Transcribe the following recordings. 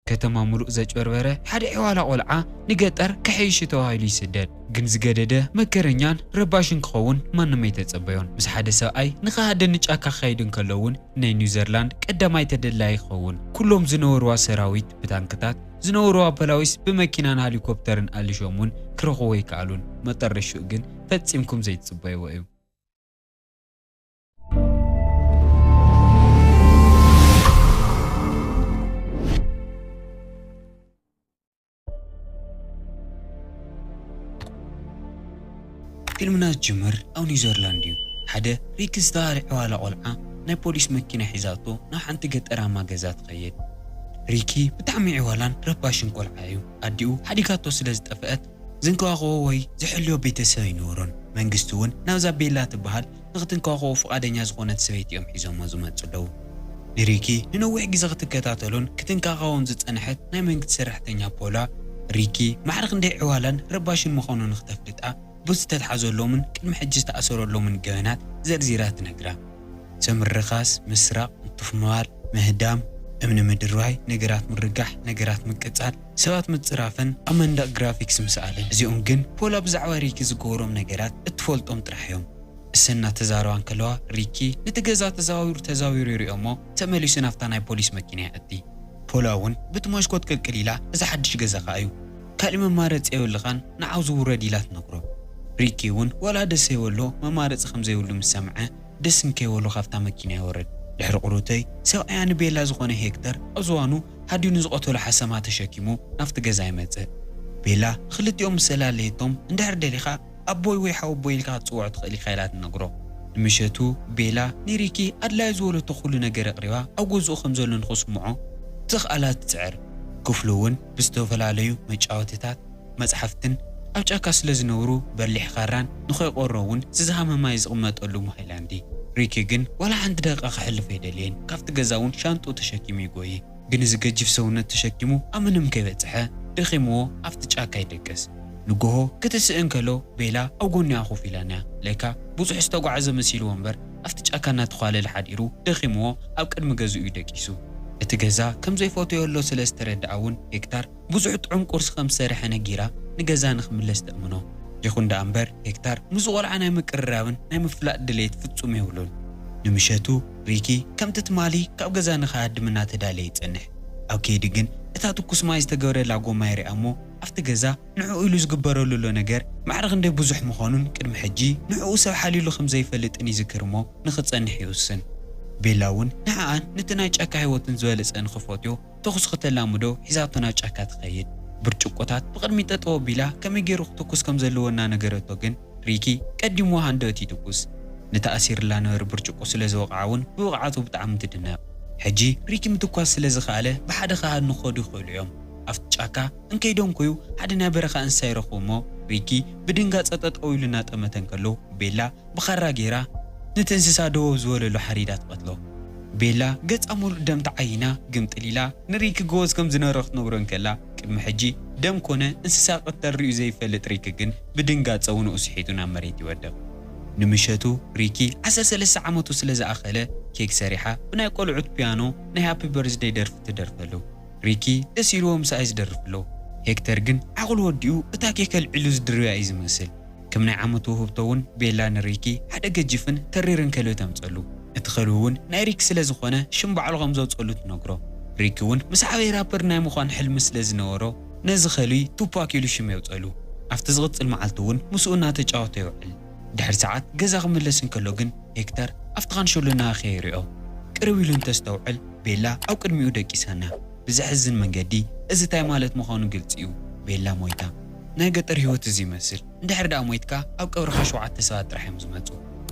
ከተማ ምሉእ ዘጭበርበረ ሓደ ዕዋላ ቆልዓ ንገጠር ክሕይሽ ተባሂሉ ይስደድ። ግን ዝገደደ መከረኛን ረባሽን ክኸውን ማንም ኣይተጸበዮን። ምስ ሓደ ሰብኣይ ንኸሃድን ንጫካ ክኸይድ እንከሎ እውን ናይ ኒውዘርላንድ ቀዳማይ ተደላዪ ክኸውን። ኩሎም ዝነበርዋ ሰራዊት ብታንክታት፣ ዝነበርዋ ፖላዊስ ብመኪናን ሄሊኮፕተርን ኣልሾም እውን ክረኽቦ ኣይከኣሉን። መጠረሽኡ ግን ፈጺምኩም ዘይትጽበይዎ እዩ። ፊልምና ዝጅምር ኣብ ኒውዘርላንድ እዩ። ሓደ ሪኪ ዝተባህለ ዕዋላ ቆልዓ ናይ ፖሊስ መኪና ሒዛቶ ናብ ሓንቲ ገጠራማ ገዛ ትኸይድ። ሪኪ ብጣዕሚ ዕዋላን ረባሽን ቆልዓ እዩ። ኣዲኡ ሓዲጋቶ ስለ ዝጠፍአት ዝንከባኸቦ ወይ ዝሕልዮ ቤተሰብ ኣይነበሮን። መንግስቲ እውን ናብዛ ቤላ ትበሃል ንክትንከባኸቦ ፍቓደኛ ዝኾነት ሰበይቲ እዮም ሒዞሞ ዝመፁ ኣለዉ። ንሪኪ ንነዊሕ ግዜ ክትከታተሎን ክትንከባኸቦን ዝፀንሐት ናይ መንግስቲ ሰራሕተኛ ፖላ፣ ሪኪ ማዕረ ክንደይ ዕዋላን ረባሽን ምዃኑ ንክተፍልጣ ብዝተትሓዘሎምን ቅድሚ ሕጂ ዝተኣሰረሎምን ገበናት ዘርዚራ ትነግራ። ሰብ ምርኻስ፣ ምስራቕ፣ ንጡፍ ምባል፣ ምህዳም፣ እምኒ ምድርባይ፣ ነገራት ምርጋሕ፣ ነገራት ምቅጻል፣ ሰባት ምጽራፍን ኣብ መንደቕ ግራፊክስ ምስኣልን። እዚኦም ግን ፖላ ብዛዕባ ሪኪ ዝገበሮም ነገራት እትፈልጦም ጥራሕ እዮም። እሰን እናተዛረባ እንከለዋ ሪኪ ነቲ ገዛ ተዛዊሩ ተዛዊሩ ይሪኦ እሞ ተመሊሱ ናብታ ናይ ፖሊስ መኪና ይኣቲ። ፖላ እውን ብቲ መስኮት ቅልቅል ኢላ፣ "እዚ ሓድሽ ገዛኻ እዩ፣ ካሊእ መማረፂ የብልኻን፣ ንዓው ዝውረድ" ኢላ ትነግሮ። ሪኪ እውን ዋላ ደስ ዘይበሎ መማረፂ ከም ዘይብሉ ምስ ሰምዐ ደስ እንከይበሎ ካብታ መኪና ይወርድ። ድሕሪ ቁሩተይ ሰብኣያ ንቤላ ዝኾነ ሄክተር ኣብ ዝባኑ ሃዲኑ ዝቐተሎ ሓሰማ ተሸኪሙ ናብቲ ገዛ ይመጽእ። ቤላ ንክልቲኦም ምስ ኣላለየቶም "እንድሕር ደሊኻ ኣቦይ ወይ ሓወቦይ ኢልካ ክትጽውዖ ትኽእል ኢኻ" ኢላ ትነግሮ። ንምሸቱ ቤላ ንሪኪ ኣድላዩ ዝበለቶ ኩሉ ነገር ኣቕሪባ ኣብ ገዝኡ ከም ዘሎ ንኽስምዖ ዘኽኣላ ትጽዕር። ክፍሉ እውን ብዝተፈላለዩ መጫወትታት፣ መጽሓፍትን ኣብ ጫካ ስለ ዝነብሩ በሊሕ ኻራን ንኸይቆሮ እውን ዝዝሃመ ማይ ዝቕመጠሉ ሃይላንዲ። ሪኪ ግን ዋላ ሓንቲ ደቂቃ ከሕልፍ ኣይደልየን። ካብቲ ገዛ እውን ሻንጥኡ ተሸኪሙ ይጎዪ። ግን እዚ ገጂፍ ሰውነት ተሸኪሙ ኣብ ምንም ከይበጽሐ ደኺምዎ ኣብቲ ጫካ ይደቅስ። ንጎሆ ክትስእ እንከሎ ቤላ ኣብ ጎኒኣ ኮፍ ኢላና። ለካ ብዙሕ ዝተጓዕዘ መሲልዎ እምበር ኣብቲ ጫካ እናተዃለለ ሓዲሩ ደኺምዎ ኣብ ቅድሚ ገዝኡ እዩ ደቂሱ። እቲ ገዛ ከም ዘይፈትዮ ኣሎ ስለ ዝተረድኣ እውን ሄክታር ብዙሕ ጥዑም ቁርሲ ከም ዝሰርሐ ነጊራ ንገዛ ንኽምለስ ተእምኖ። ይኹን ደኣ እምበር ሄክታር ምስ ቆልዓ ናይ ምቅርራብን ናይ ምፍላጥ ድሌት ፍጹም የብሉን። ንምሸቱ ሪኪ ከምቲ ትማሊ ካብ ገዛ ንኽሃድም እናተዳለየ ይጸንሕ። ኣብ ከይዲ ግን እታ ትኩስ ማይ ዝተገብረላ ጎማ ይሪኣ እሞ ኣብቲ ገዛ ንዕኡ ኢሉ ዝግበረሉ ዘሎ ነገር ማዕረ ክንደይ ብዙሕ ምዃኑን ቅድሚ ሕጂ ንዕኡ ሰብ ሓልዩሉ ከም ዘይፈልጥን ይዝክር እሞ ንኽጸንሕ ይውስን። ቤላ እውን ንዓኣን ነቲ ናይ ጫካ ህይወትን ዝበለጸ ንኽፈትዮ ተኹሲ ከተላምዶ ሒዛቶ ናብ ጫካ ትኸይድ። ብርጭቆታት ብቕድሚት ጠጠው ኣቢላ ከመይ ገይሩ ክትኩስ ከም ዘለዎ እናነገረቶ ግን ሪኪ ቀዲምዋ ሃንደበት ይትኩስ። ንተኣሲርላ ነበረ ብርጭቆ ስለ ዝወቕዓ እውን ብብቕዓቱ ብጣዕሚ ትድነቕ። ሕጂ ሪኪ ምትኳስ ስለ ዝኸኣለ ብሓደ ክሃድኑ ክኸዱ ይኽእሉ እዮም። ኣብቲ ጫካ እንከይደንኮዩ ሓደ ናይ በረኻ እንስሳ ይረኽቡ እሞ ሪኪ ብድንጋጸ ጠጠው ኢሉ እናጠመተ እንከሎ ቤላ ብኻራ ገይራ ነቲ እንስሳ ደው ዝበለሉ ሓሪዳ ትቐትሎ። ቤላ ገጻ ሙሉእ ደም ተዓይና ግምጥል ኢላ ንሪኪ ጎበዝ ከም ዝነበረ ክትነግሮ እንከላ ቅድሚ ሕጂ ደም ኮነ እንስሳ ቅተል ሪኡ ዘይፈልጥ ሪኪ ግን ብድንጋጸ ውንኡ ስሒቱ ናብ መሬት ይወድቕ። ንምሸቱ ሪኪ ዓሰርተ ሰለስተ ዓመቱ ስለ ዝኣኸለ ኬክ ሰሪሓ ብናይ ቆልዑት ፒያኖ ናይ ሃፒ በርዝደይ ደርፊ ትደርፈሉ። ሪኪ ደስ ኢልዎ ምሳይ ዝደርፍ ኣሎ። ሄክተር ግን ዓቕሉ ወዲኡ እታ ኬክ ኣልዒሉ ዝድርብያ እዩ ዝመስል። ከም ናይ ዓመት ውህብቶ እውን ቤላ ንሪኪ ሓደ ገጂፍን ተሪርን ከልቢ ተምጸሉ። እቲ ከልቢ እውን ናይ ሪኪ ስለ ዝኾነ ሽም ባዕሉ ከም ዘውጸሉ ትነግሮ። ሪኪ እውን ምስ ዓበይ ራፐር ናይ ምዃን ሕልሚ ስለ ዝነበሮ ነዚ ከልቢ ቱፓክ ኢሉ ሽም የውጸሉ። ኣብቲ ዝቕጽል መዓልቲ እውን ምስኡ እናተጫወተ ይውዕል። ድሕሪ ሰዓት ገዛ ክምለስ እንከሎ ግን ሄክተር ኣብቲ ካንሸሎ እናኸየ ይሪኦ። ቅርብ ኢሉ እንተስተውዕል ቤላ ኣብ ቅድሚኡ ደቂሳና። ብዘሕዝን መንገዲ እዚ እንታይ ማለት ምዃኑ ግልጺ እዩ። ቤላ ሞይታ። ናይ ገጠር ህይወት እዚ ይመስል። እንድሕር ደኣ ሞይትካ ኣብ ቀብርኻ ሸውዓተ ሰባት ጥራሕ እዮም ዝመጹ።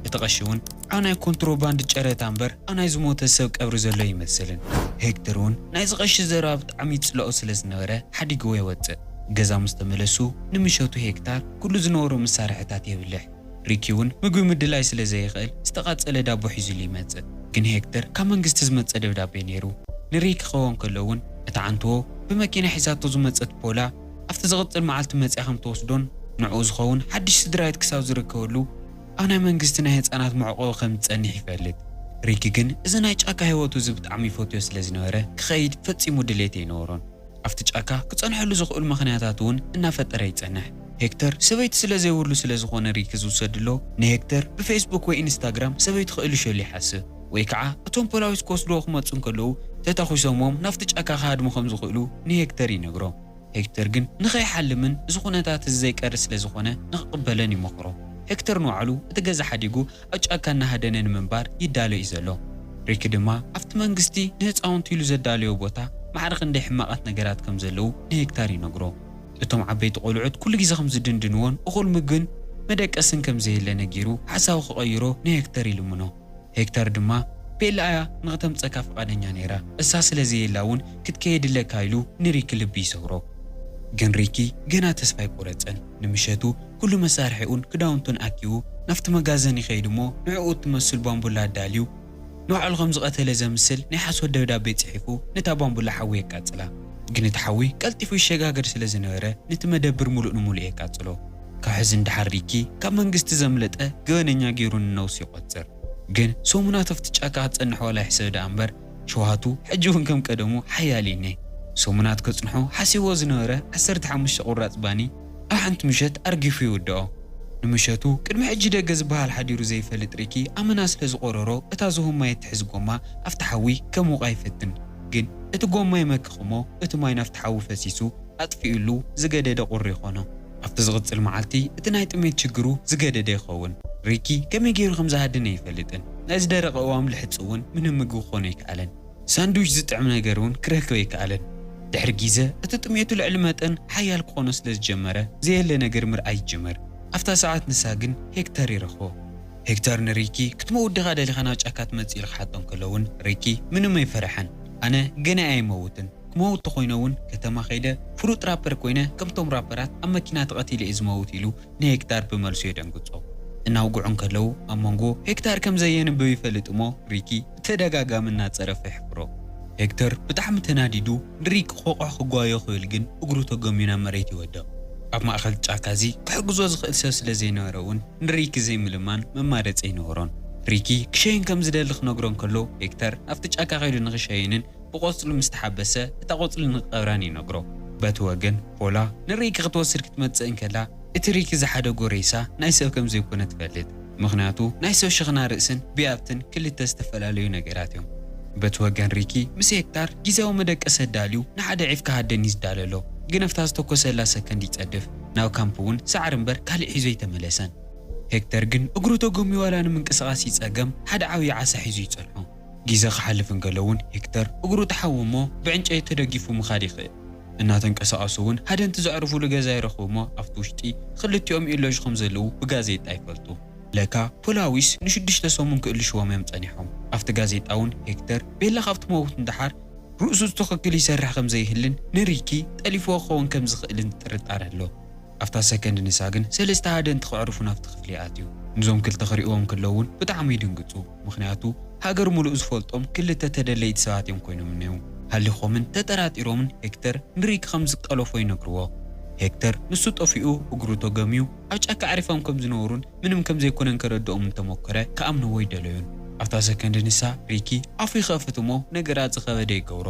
እቲ ቀሺ እውን ኣብ ናይ ኮንትሮባንድ ጨረታ እምበር ኣብ ናይ ዝሞተ ሰብ ቀብሪ ዘሎ ይመስልን። ሄክተር እውን ናይዚ ቀሺ ዘረባ ብጣዕሚ ይጽልኦ ስለ ዝነበረ ሓዲግዎ ይወጽእ። ገዛ ምስ ተመለሱ ንምሸቱ ሄክታር ኩሉ ዝነበሮ መሳርሕታት የብልሕ። ሪኪ እውን ምግቢ ምድላይ ስለ ዘይኽእል ዝተቓጸለ ዳቦ ሒዙሉ ይመጽእ። ግን ሄክተር ካብ መንግስቲ ዝመጸ ደብዳቤ ነይሩ። ንሪኪ ክኸውን ከሎ እውን እታ ዓንትዎ ብመኪና ሒዛቶ ዝመጸት ፖላ ኣብቲ ዝቕጽል መዓልቲ መጺኣ ከም ትወስዶን ንዕኡ ዝኸውን ሓድሽ ስድራቤት ክሳብ ዝርከበሉ ኣብ ናይ መንግስቲ ናይ ህጻናት መዕቆቢ ከም ዝጸንሕ ይፈልጥ። ሪኪ ግን እዚ ናይ ጫካ ህይወቱ እዚ ብጣዕሚ ይፈትዮ ስለ ዝነበረ ክኸይድ ፈጺሙ ድሌት ኣይነበሮን። ኣብቲ ጫካ ክጸንሐሉ ዝኽእሉ ምኽንያታት እውን እናፈጠረ ይጸንሕ። ሄክተር ሰበይቲ ስለ ዘይብሉ ስለ ዝኾነ ሪኪ ዝውሰድሎ፣ ንሄክተር ብፌስቡክ ወይ ኢንስታግራም ሰበይቲ ክእልሸሉ ይሓስብ። ወይ ከዓ እቶም ፖላዊስ ክወስድዎ ክመጹ እንከለዉ ተታኹሶምዎም ናብቲ ጫካ ክሃድሙ ከም ዝኽእሉ ንሄክተር ይነግሮ። ሄክተር ግን ንኸይሓልምን እዚ ኩነታት እዚ ዘይቀሪ ስለ ዝኾነ ንኽቕበለን ይመኽሮ። ሄክተር ንባዕሉ እቲ ገዛ ሓዲጉ ኣብ ጫካ እናሃደነ ንምንባር ይዳሎ እዩ ዘሎ። ሪኪ ድማ ኣብቲ መንግስቲ ንህፃውንቲ ኢሉ ዘዳለዮ ቦታ ማዕረ ክንደይ ሕማቓት ነገራት ከም ዘለዉ ንሄክተር ይነግሮ። እቶም ዓበይቲ ቆልዑት ኩሉ ግዜ ከም ዝድንድንዎን እኹል ምግብን መደቀስን ከም ዘየለ ነጊሩ ሓሳቡ ክቐይሮ ንሄክተር ይልምኖ። ሄክተር ድማ ቤላ እያ ንኽተምፀካ ፍቓደኛ ነይራ፣ እሳ ስለ ዘየላ እውን ክትከየድለካ ኢሉ ንሪኪ ልቢ ይሰብሮ። ግን ሪኪ ገና ተስፋ ኣይቆረፀን። ንምሸቱ ኩሉ መሳርሒኡን ክዳውንቱን ኣኪቡ ናብቲ መጋዘን ይኸይድ እሞ ንዕኡ እትመስል ባምቡላ ኣዳልዩ ንባዕሉ ከም ዝቐተለ ዘምስል ናይ ሓሶት ደብዳቤ ጽሒፉ ነታ ባምቡላ ሓዊ የቃጽላ። ግን እቲ ሓዊ ቀልጢፉ ይሸጋገር ስለ ዝነበረ ነቲ መደብር ሙሉእ ንሙሉእ የቃጽሎ። ካብ ሕዚ ንደሓር ሪኪ ካብ መንግስቲ ዘምለጠ ገበነኛ ገይሩ ንነብሱ ይቖጽር። ግን ሰሙናት ኣብቲ ጫካ ክጸንሕ ዋላ ይሕሰብ ደኣ እምበር ሸውሃቱ ሕጂ እውን ከም ቀደሙ ሓያል እዩ። ሰሙናት ከጽንሖ ሓሲብዎ ዝነበረ ዓሰርተ ሓሙሽተ ቁራጽ ባኒ ኣብ ሓንቲ ምሸት ኣርጊፉ ይውድኦ። ንምሸቱ ቅድሚ ሕጂ ደገ ዝበሃል ሓዲሩ ዘይፈልጥ ሪኪ ኣመና ስለ ዝቆረሮ እታ ዝሁም ማይ እትሕዝ ጎማ ኣብቲ ሓዊ ከሙቓ ይፈትን። ግን እቲ ጎማ ይመክኽ እሞ እቲ ማይ ናብቲ ሓዊ ፈሲሱ ኣጥፊኡሉ ዝገደደ ቁሪ ይኾኖ። ኣብቲ ዝቕጽል መዓልቲ እቲ ናይ ጥሜት ሽግሩ ዝገደደ ይኸውን። ሪኪ ከመይ ገይሩ ከም ዝሃደነ ኣይፈልጥን። ናይ ዝደረቐ እዋም ልሕጺ እውን ምንም ምግቢ ክኾኖ ኣይከኣለን። ሳንድዊች ዝጥዕም ነገር እውን ክረክብ ኣይከኣለን። ድሕሪ ግዜ እቲ ጥሜቱ ልዕሊ መጠን ሓያል ክኾኖ ስለ ዝጀመረ ዘየለ ነገር ምርኣይ ይጅምር። ኣብታ ሰዓት ንሳ ግን ሄክተር ይረኽቦ። ሄክተር ንሪኪ ክትመውት ዲኻ ደሊኻ ናብ ጫካ ትመጽእ ኢሉ ክሓቶ እንከሎ እውን ሪኪ ምንም ኣይፈርሐን። ኣነ ገና ኣይመውትን። ክመውት ተኾይነ እውን ከተማ ከይደ ፍሉጥ ራፐር ኮይነ ከምቶም ራፐራት ኣብ መኪና ተቐቲለ እየ ዝመውት ኢሉ ንሄክታር ብመልሱ የደንግጾ። እናውግዑ እንከለዉ ኣብ መንጎ ሄክታር ከም ዘየንብብ ይፈልጥ እሞ ሪኪ ብተደጋጋሚ እናጸረፈ ይሕፍሮ። ሄክተር ብጣዕሚ ተናዲዱ ንሪኪ ክወቕዖ ክጓዮ ክብል ግን እግሩ ተጎሚዩ ናብ መሬት ይወድቕ። ኣብ ማእከል ጫካ እዚ ክሕግዞ ዝኽእል ሰብ ስለ ዘይነበረ እውን ንሪኪ ዘይምልማን መማረጺ ኣይነበሮን። ሪኪ ክሸይን ከም ዝደሊ ክነግሮ እንከሎ ሄክተር ናብቲ ጫካ ከይዱ ንኽሸይንን ብቆጽሉ ምስ ተሓበሰ እታ ቆጽሊ ንክትቀብራን ይነግሮ። በቲ ወገን ፖላ ንሪኪ ክትወስድ ክትመጽእ እንከላ እቲ ሪኪ ዝሓደጎ ሬሳ ናይ ሰብ ከም ዘይኮነ ትፈልጥ። ምኽንያቱ ናይ ሰብ ሸኽና ርእስን ብያትን ክልተ ዝተፈላለዩ ነገራት እዮም። በቲ ወገን ሪኪ ምስ ሄክታር ግዜያዊ መደቀሲ ኣዳልዩ ንሓደ ዒፍ ክሃደን እዩ ዝዳለሎ። ግን ኣብታ ዝተኮሰላ ሰከንድ ይጸድፍ። ናብ ካምፕ እውን ሳዕሪ እምበር ካልእ ሒዙ ኣይተመለሰን። ሄክተር ግን እግሩ ተጎሚ ዋላ ንምንቅስቓስ ይጸገም ሓደ ዓብዪ ዓሳ ሒዙ ይጸንሖ። ግዜ ክሓልፍ እንከሎ እውን ሄክተር እግሩ ተሓዊ እሞ ብዕንጨይቲ ተደጊፉ ምኻድ ይኽእል። እናተንቀሳቐሱ እውን ሃደንቲ ዘዕርፉሉ ገዛ ይረኽቡ እሞ ኣብቲ ውሽጢ ክልቲኦም ኢሎሽ ከም ዘለዉ ብጋዜጣ ይፈልጡ። ለካ ፖላዊስ ንሽዱሽተ ሰሙን ክእልሽዎም እዮም ጸኒሖም። ኣብቲ ጋዜጣ እውን ሄክተር ቤላ ካብቲ መውት ንደሓር ርእሱ ትኽክል ይሰርሕ ከም ዘይህልን ንሪኪ ጠሊፍዎ ክኸውን ከም ዝኽእልን ጥርጣረ ኣሎ። ኣብታ ሰከንድ ንሳ ግን ሰለስተ ሃደንቲ ክዕርፉ ናብቲ ክፍሊ ኣትዩ። ንዞም ክልተ ክርእዎም ከለዉ እውን ብጣዕሚ ይድንግጹ። ምኽንያቱ ሃገር ሙሉእ ዝፈልጦም ክልተ ተደለይቲ ሰባት እዮም ኮይኖም እነዉ። ሃሊኾምን ተጠራጢሮምን ሄክተር ንሪኪ ከም ዝጠለፎ ይነግርዎ። ሄክተር ንሱ ጠፊኡ እግሩ ተገምዩ ኣብ ጫካ ኣዕሪፎም ከም ዝነበሩን ምንም ከም ዘይኮነን ከረድኦም እንተሞከረ ክኣምንዎ ኣይደለዩን። ኣብታ ሰከንድ ንሳ ሪኪ ኣፉ ይኸፍት እሞ ነገራት ዝኸበደ ይገብሮ።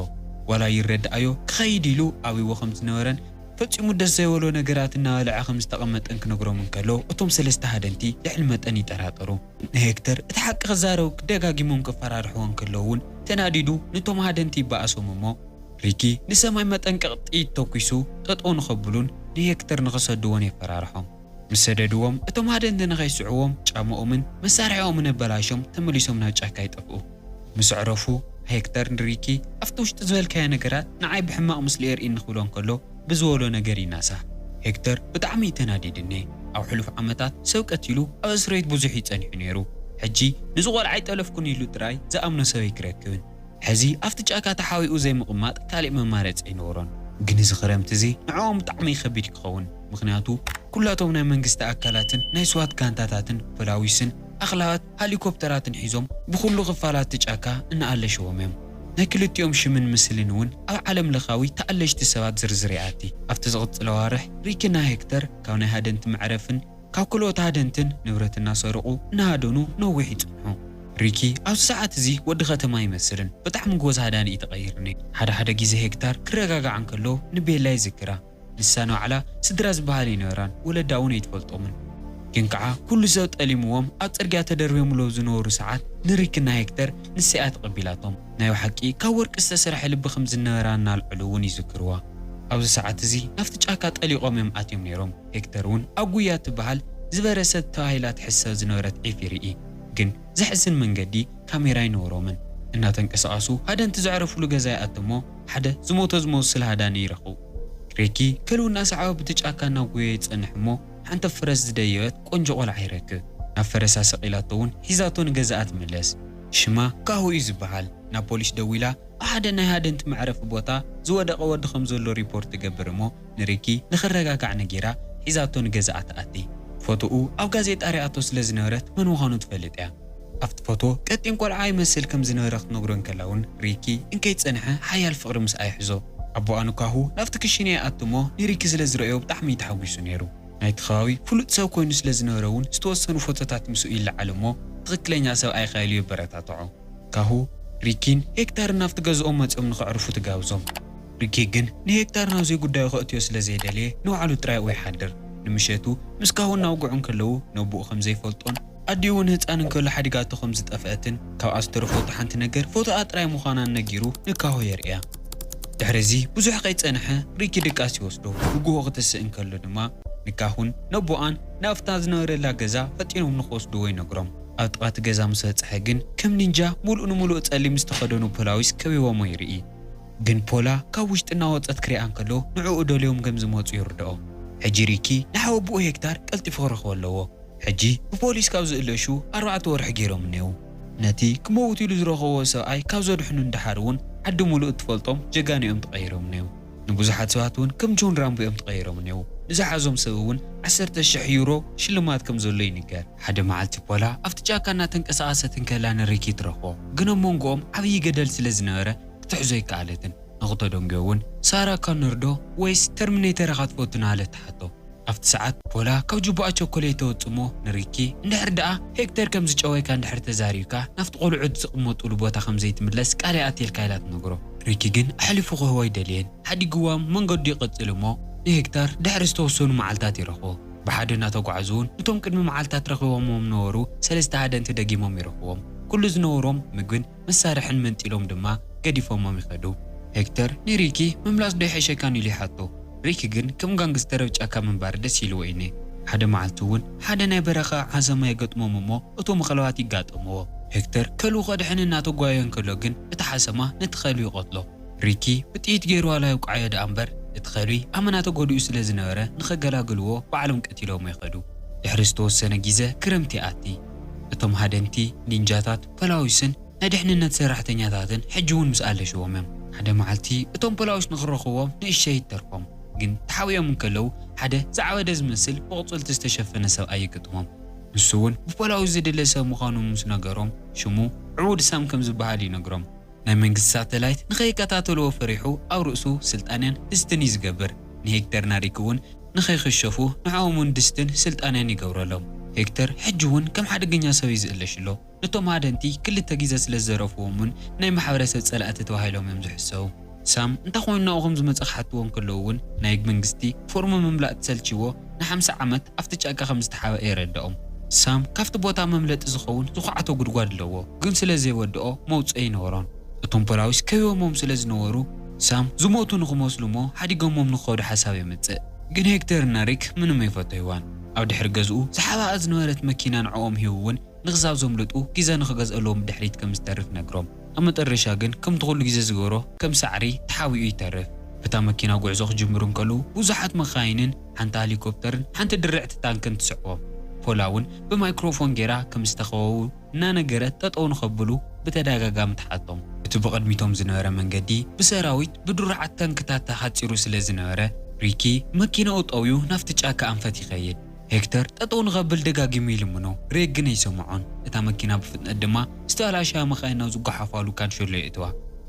ዋላ ይረድኣዮ ክኸይድ ኢሉ ኣብይዎ ከም ዝነበረን ፈጺሙ ደስ ዘይበሎ ነገራት እናበልዐ ከም ዝተቐመጠን ክነግሮም እንከሎ እቶም ሰለስተ ሃደንቲ ልዕሊ መጠን ይጠራጠሩ። ንሄክተር እቲ ሓቂ ክዛረቡ ደጋጊሞም ክፈራርሕዎ እንከለዉ እውን ተናዲዱ ንቶም ሃደንቲ ይበኣሶም እሞ ሪኪ ንሰማይ መጠንቀቕ ጥይት ተኩሱ ጠጠው ንኸብሉን ንሄክተር ንኽሰድዎን የፈራርሖም። ምስ ሰደድዎም እቶም ሃደንቲ ንኸይስዕዎም ጫማኦምን መሳርሒኦምን ኣበላሾም ተመሊሶም ናብ ጫካ ይጠፍኡ። ምስ ኣዕረፉ ሄክተር ንሪኪ ኣብቲ ውሽጢ ዝበልካዮ ነገራት ንዓይ ብሕማቕ ምስሊ የርእየኒ ክብሎ እንከሎ ብዝበሎ ነገር ይናሳሕ። ሄክተር ብጣዕሚ እዩ ተናዲድኒ። ኣብ ሕሉፍ ዓመታት ሰብ ቀቲሉ ኣብ እስር ቤት ብዙሕ እዩ ጸኒሑ ነይሩ። ሕጂ ንዚ ቆልዓ ኣይጠለፍኩን ኢሉ ጥራይ ዝኣምኖ ሰብ ኣይክረክብን። ሕዚ ኣብቲ ጫካ ተሓቢኡ ዘይምቕማጥ ካሊእ መማረፂ ኣይነበሮን። ግን እዚ ክረምቲ እዚ ንዕኦም ብጣዕሚ ከቢድ ክኸውን። ምኽንያቱ ኩላቶም ናይ መንግስቲ ኣካላትን ናይ ስዋት ጋንታታትን ፖላዊስን ኣኽላባት ሃሊኮፕተራትን ሒዞም ብኹሉ ክፋላት እቲ ጫካ እናኣለሸዎም እዮም። ናይ ክልቲኦም ሽምን ምስልን እውን ኣብ ዓለም ለኻዊ ተኣለሽቲ ሰባት ዝርዝር ይኣቲ። ኣብቲ ዝቕጽል ኣዋርሕ ሪኪና ሄክተር ካብ ናይ ሃደንቲ መዕረፍን ካብ ክልኦት ሃደንትን ንብረት እናሰረቑ እናሃደኑ ነዊሕ ይጸንሑ። ሪኪ ኣብዚ ሰዓት እዚ ወዲ ከተማ ኣይመስልን። ብጣዕሚ ጎበዝ ሃዳኒ እዩ ተቐይርኒ። ሓደ ሓደ ግዜ ሄክታር ክረጋጋዕ እንከሎ ንቤላ ይዝክራ። ንሳ ንባዕላ ስድራ ዝበሃል ኣይነበራን፣ ወለዳ እውን ኣይትፈልጦምን። ግን ከዓ ኩሉ ሰብ ጠሊምዎም ኣብ ፅርግያ ተደርብዮምሎም ዝነበሩ ሰዓት ንሪክና ሄክተር ንሳ እያ ተቐቢላቶም። ናይ ብሓቂ ካብ ወርቂ ዝተሰርሐ ልቢ ከም ዝነበራ እናልዕሉ እውን ይዝክርዋ። ኣብዚ ሰዓት እዚ ናብቲ ጫካ ጠሊቖም እዮም ኣትዮም ነይሮም። ሄክተር እውን ኣብ ጉያ ትበሃል ዝበረሰት ተባሂላ ትሕሰብ ዝነበረት ዒፍ ይርኢ። ግን ዘሕዝን መንገዲ ካሜራ ኣይነበሮምን። እናተንቀሳቐሱ ሃደንቲ ዘዕረፉሉ ገዛ ይኣትሞ ሓደ ዝሞተ ዝመስል ሃዳኒ ይረኽቡ። ሪኪ ከልኡ እናሰዓበ ብቲ ጫካ እናጎየ ይጸንሕ እሞ ሓንቲ ፈረስ ዝደየበት ቆንጆ ቆልዓ ይረክብ። ናብ ፈረሳ ሰቒላቶ እውን ሒዛቶ ንገዛኣ ትምለስ። ሽማ ካሁ እዩ ዝበሃል። ናብ ፖሊስ ደዊላ ኣብ ሓደ ናይ ሃደንቲ መዕረፊ ቦታ ዝወደቐ ወዲ ከም ዘሎ ሪፖርት ትገብር እሞ ንሪኪ ንኽረጋጋዕ ነጊራ ሒዛቶ ንገዛኣ ትኣቲ። ፎቶኡ ኣብ ጋዜጣ ሪኣቶ ስለ ዝነበረት መን ምዃኑ ትፈልጥ እያ። ኣብቲ ፎቶ ቀጢን ቆልዓ ይመስል ከም ዝነበረ ክትነግሮ እንከላ እውን ሪኪ እንከይጸንሐ ሓያል ፍቕሪ ምስኣ ይሕዞ። ኣቦኣ ንካሁ ናብቲ ክሽነ ይኣቱ እሞ ንሪኪ ስለ ዝረእዮ ብጣዕሚ እዩ ተሓጒሱ ነይሩ። ናይቲ ከባቢ ፍሉጥ ሰብ ኮይኑ ስለ ዝነበረ እውን ዝተወሰኑ ፎቶታት ምስኡ ይለዓል እሞ ትኽክለኛ ሰብኣይኻ ኢሉ የበረታትዖ። ካሁ ሪኪን ሄክታርን ናብቲ ገዝኦም መጺኦም ንኸዕርፉ ትጋብዞም። ሪኪ ግን ንሄክታር ናብ ዘይጉዳዩ ከእትዮ ስለ ዘይደለየ ንባዕሉ ጥራይ ኣብኡ ይሓድር። ንምሸቱ ምስ ካሁ እናውግዑ እንከለዉ ነቦኡ ከም ዘይፈልጦን ኣዲኡ እውን ህጻን እንከሎ ሓዲጋቶ ከም ዝጠፍአትን ካብኣ ዝተረፈቶ ሓንቲ ነገር ፎቶኣ ጥራይ ምዃናን ነጊሩ ንካሁ የርእያ። ድሕሪ እዚ ብዙሕ ከይጸንሐ ሪኪ ድቃስ ይወስዶ። ብጉሆ ክትስእ እንከሎ ድማ ንካሁን ነቦኣን ናብታ ዝነበረላ ገዛ ፈጢኖም ንኽወስድዎ ይነግሮም። ኣብ ጥቓ እቲ ገዛ ምስ በጽሐ ግን ከም ኒንጃ ሙሉእ ንሙሉእ ጸሊም ዝተኸደኑ ፖላዊስ ከቢቦሞ ይርኢ። ግን ፖላ ካብ ውሽጢ እናወጸት ክሪኣ እንከሎ ንዕኡ ደልዮም ከም ዝመጹ ይርድኦ። ሕጂ ሪኪ ንሓወቦኡ ሄክታር ቀልጢፉ ክረኽቦ ኣለዎ። ሕጂ ብፖሊስ ካብ ዝእለሹ ኣርባዕተ ወርሒ ገይሮም እኔዉ። ነቲ ክመውት ኢሉ ዝረኸቦ ሰብኣይ ካብ ዘድሕኑ ንደሓር እውን ዓዲ ሙሉእ እትፈልጦም ጀጋኑ እዮም ተቐይሮም እኔዉ። ንብዙሓት ሰባት እውን ከም ጆን ራምቦ እዮም ተቐይሮም እኔዉ። ንዝሓዞም ሰብ እውን ዓሰርተ ሽሕ ዩሮ ሽልማት ከም ዘሎ ይንገር። ሓደ መዓልቲ ፖላ ኣብቲ ጫካ እናተንቀሳቐሰት እንከላ ንሪኪ ትረኽቦ። ግን ኣብ መንጎኦም ዓብዪ ገደል ስለ ዝነበረ ክትሕዞ ኣይከኣለትን። ንኽተደንጉዮ እውን ሳራ ኮነር ዶ ወይስ ተርሚኔተር ኢኻ ትፈቱ እናበለት ትሓቶ። ኣብቲ ሰዓት ፖላ ካብ ጁባኣ ቸኮሌት ተወጽእ እሞ ንሪኪ እንድሕር ደኣ ሄክተር ከም ዝጨወየካ እንድሕር ተዛሪብካ ናብቲ ቆልዑት ዝቕመጡሉ ቦታ ከም ዘይትምለስ ቃል ይኣትየልካ ኢላ ትነግሮ። ሪኪ ግን ኣሕሊፉ ክህቦ ኣይደልየን። ሓዲግዋ መንገዱ ይቕጽል እሞ ንሄክታር ድሕሪ ዝተወሰኑ መዓልታት ይረኽቦ። ብሓደ እናተጓዕዙ እውን እቶም ቅድሚ መዓልታት ረኺቦሞም ነበሩ ሰለስተ ሃደንቲ ደጊሞም ይረኽቦም። ኩሉ ዝነበሮም ምግብን መሳርሕን መንጢሎም ድማ ገዲፎሞም ይኸዱ። ሄክተር ንሪኪ ምምላስ ዶ ይሕሸካን ኢሉ ይሓቶ። ሪኪ ግን ከም ጋንግስተር ኣብ ጫካ ምንባር ደስ ኢልዎ እኔ። ሓደ መዓልቲ እውን ሓደ ናይ በረኻ ዓዘማ ይገጥሞም እሞ እቶም ኣኽላባት ይጋጠምዎ። ሄክተር ከልኡ ከድሕን እናተጓየየ እንከሎ ግን እቲ ሓሰማ ነቲ ከልቢ ይቐትሎ። ሪኪ ብጥይት ገይሩ ዋላ ይውቅዓዮ ደኣ እምበር እቲ ከልቢ ኣመና ተጎዲኡ ስለ ዝነበረ ንኸገላግልዎ ባዕሎም ቀቲሎሞ ይኸዱ። ድሕሪ ዝተወሰነ ግዜ ክረምቲ ይኣቲ። እቶም ሃደንቲ፣ ኒንጃታት፣ ፖላዊስን ናይ ድሕንነት ሰራሕተኛታትን ሕጂ እውን ምስ ኣለሽዎም እዮም። ሓደ መዓልቲ እቶም ፖላዊስ ንኽረኽብዎም ንእሸይ ይተርፎም። ግን ተሓቢኦም እንከለዉ ሓደ ዝዓበደ ዝመስል ብቆጽልቲ ዝተሸፈነ ሰብኣይ ይግጥሞም። ንሱ እውን ብፖላዊስ ዝድለ ሰብ ምዃኑ ምስ ነገሮም ሽሙ ዕቡድ ሳም ከም ዝበሃል ይነግሮም። ናይ መንግስቲ ሳተላይት ንኸይከታተልዎ ፈሪሑ ኣብ ርእሱ ስልጣንያን ድስትን እዩ ዝገብር። ንሄክተር ናሪክ እውን ንኸይኽሸፉ ንዕኦም እውን ድስትን ስልጣንያን ይገብረሎም። ሄክተር ሕጂ እውን ከም ሓደገኛ ሰብ እዩ ዝእለሽ ኣሎ። ነቶም ሃደንቲ ክልተ ግዜ ስለ ዝዘረፍዎም እውን ናይ ማሕበረሰብ ጸላእቲ ተባሂሎም እዮም ዝሕሰቡ። ሳም እንታይ ኮይኑ ናብኡ ከም ዝመጸ ክሓትዎ እንከለዉ እውን ናይ መንግስቲ ፎርም ምምላእ ተሰልችዎ ንሓምሳ ዓመት ኣብቲ ጫካ ከም ዝተሓብአ የረድኦም። ሳም ካብቲ ቦታ መምለጢ ዝኸውን ዝኹዓቶ ጉድጓድ ኣለዎ፣ ግን ስለ ዘይወድኦ መውጽኢ ኣይነበሮን። እቶም ፖላዊስ ከቢቦሞም ስለ ዝነበሩ ሳም ዝሞቱ ንኽመስሉ እሞ ሓዲጎሞም ንኽኸዱ ሓሳብ የምጽእ። ግን ሄክተር እና ሪክ ምንም ኣይፈተይዋን። ኣብ ድሕሪ ገዝኡ ዝሓብኣ ዝነበረት መኪና ንዕኦም ሂቡ እውን ንኽሳብ ዘምልጡ ግዜ ንኽገዝኣሎም ብድሕሪት ከም ዝተርፍ ነግሮም። ኣብ መጠረሻ ግን ከምቲ ኩሉ ግዜ ዝገብሮ ከም ሳዕሪ ተሓቢኡ ይተርፍ። እታ መኪና ጉዕዞ ክጅምሩ እንከለዉ ብዙሓት መኻይንን ሓንቲ ሄሊኮፕተርን ሓንቲ ድርዕቲ ታንክን ትስዕቦም። ፖላ እውን ብማይክሮፎን ገይራ ከም ዝተኸበቡ እናነገረት ጠጠው ንኸብሉ ብተደጋጋሚ ትሓቶም። እቲ ብቕድሚቶም ዝነበረ መንገዲ ብሰራዊት ብድሩዓት ታንክታት ተሓጺሩ ስለ ዝነበረ ሪኪ መኪናኡ ጠውዩ ናብቲ ጫካ ኣንፈት ይኸይድ። ሄክተር ጠጠው ንኸብል ደጋጊሙ ይልምኖ፣ ሬክ ግን ኣይሰምዖን። እታ መኪና ብፍጥነት ድማ ዝተበላሸያ መኻይን ናብ ዝጓሓፋሉ ካንሸሎ የእትዋ።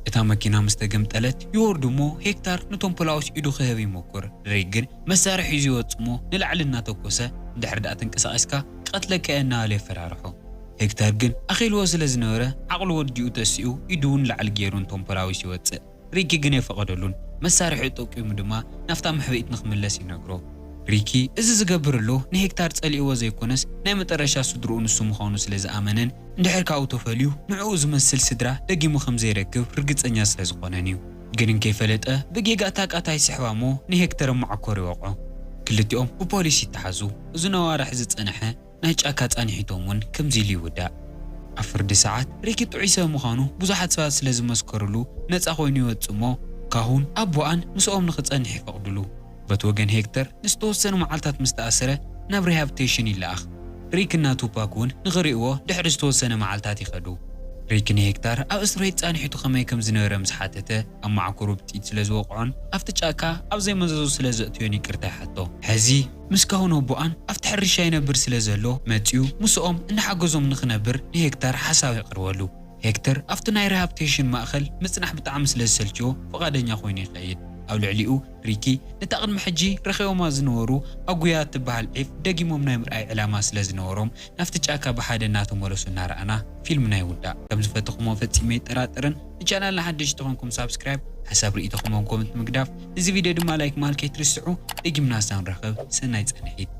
እታ መኪና ምስ ተገምጠለት ይወርዱ እሞ ሄክታር ነቶም ፖላዊስ ኢዱ ክህብ ይሞክር። ሬክ ግን መሳርሒ ሒዙ ይወጽእ እሞ ንላዕሊ እናተኮሰ እንድሕር ደኣ ተንቀሳቒስካ ክቐትለካ እየ እናበለ የፈራርሖ። ሄክተር ግን ኣኺልዎ ስለ ዝነበረ ዓቕሉ ወዲኡ ተሲኡ ኢዱ እውን ላዕሊ ገይሩ ንቶም ፖላዊስ ይወጽእ። ሪኪ ግን የፈቐደሉን። መሳርሒኡ ጠቂሙ ድማ ናብታ መሕበኢት ንኽምለስ ይነግሮ። ሪኪ እዚ ዝገብር ኣሎ ንሄክታር ጸሊእዎ ዘይኮነስ ናይ መጠረሻ ስድርኡ ንሱ ምዃኑ ስለ ዝኣመነን እንድሕር ካብኡ ተፈልዩ ንዕኡ ዝመስል ስድራ ደጊሙ ከም ዘይረክብ ርግጸኛ ስለ ዝኾነን እዩ። ግን እንከይፈለጠ ብጌጋ እታ ቃታ ይስሕባ እሞ ንሄክተር ኣብ መዓኮር ይወቕዖ። ክልቲኦም ብፖሊስ ይተሓዙ። እዚ ነዋርሕ ዝጸንሐ ናይ ጫካ ጻንሒቶም እውን ከምዚ ኢሉ ይውዳእ። ኣብ ፍርዲ ሰዓት ሪኪ ጥዑይ ሰብ ምዃኑ ብዙሓት ሰባት ስለ ዝመስከርሉ ነጻ ኮይኑ ይወጽእ እሞ ካሁን ኣቦኣን ምስኦም ንኽጸንሕ ይፈቕድሉ። በቲ ወገን ሄክተር ንዝተወሰኑ መዓልታት ምስ ተኣሰረ ናብ ሪሃብቴሽን ይለኣኽ። ሪክ እና ቱፓክ እውን ንኽርእይዎ ድሕሪ ዝተወሰነ መዓልታት ይኸዱ። ሪክ ንሄክታር ኣብ እስር ቤት ጻንሒቱ ከመይ ከም ዝነበረ ምስ ሓተተ ኣብ መዓኮሩ ብጥይት ስለ ዝወቕዖን ኣብቲ ጫካ ኣብ ዘይመዘዙ ስለ ዘእትዮን ይቅርታ ይሓቶ። ሕዚ ምስ ካሁን ኣቦኣን ኣብቲ ሕርሻ ይነብር ስለ ዘሎ መጺኡ ምስኦም እንዳሓገዞም ንኽነብር ንሄክታር ሓሳብ የቕርበሉ። ሄክተር ኣብቲ ናይ ሪሃብቴሽን ማእኸል ምጽናሕ ብጣዕሚ ስለ ዝሰልችዎ ፍቓደኛ ኮይኑ ይኸይድ። ኣብ ልዕሊኡ ሪኪ ነታ ቅድሚ ሕጂ ረኺቦማ ዝነበሩ ኣጉያ እትበሃል ዒፍ ደጊሞም ናይ ምርኣይ ዕላማ ስለ ዝነበሮም ናብቲ ጫካ ብሓደ እናተመለሱ እናረኣና ፊልምና ይውዳእ። ከም ዝፈተኹሞ ፈጺመ ኣይጠራጠርን። ንቻናልና ሓደሽቲ ተኾንኩም ሳብስክራይብ፣ ሓሳብ ርእይቶኹም ኣብ ኮመንት ምግዳፍ፣ እዚ ቪድዮ ድማ ላይክ ምባል ከይትርስዑ። ደጊምና እስካብ ንራኸብ ሰናይ ጻንሒት።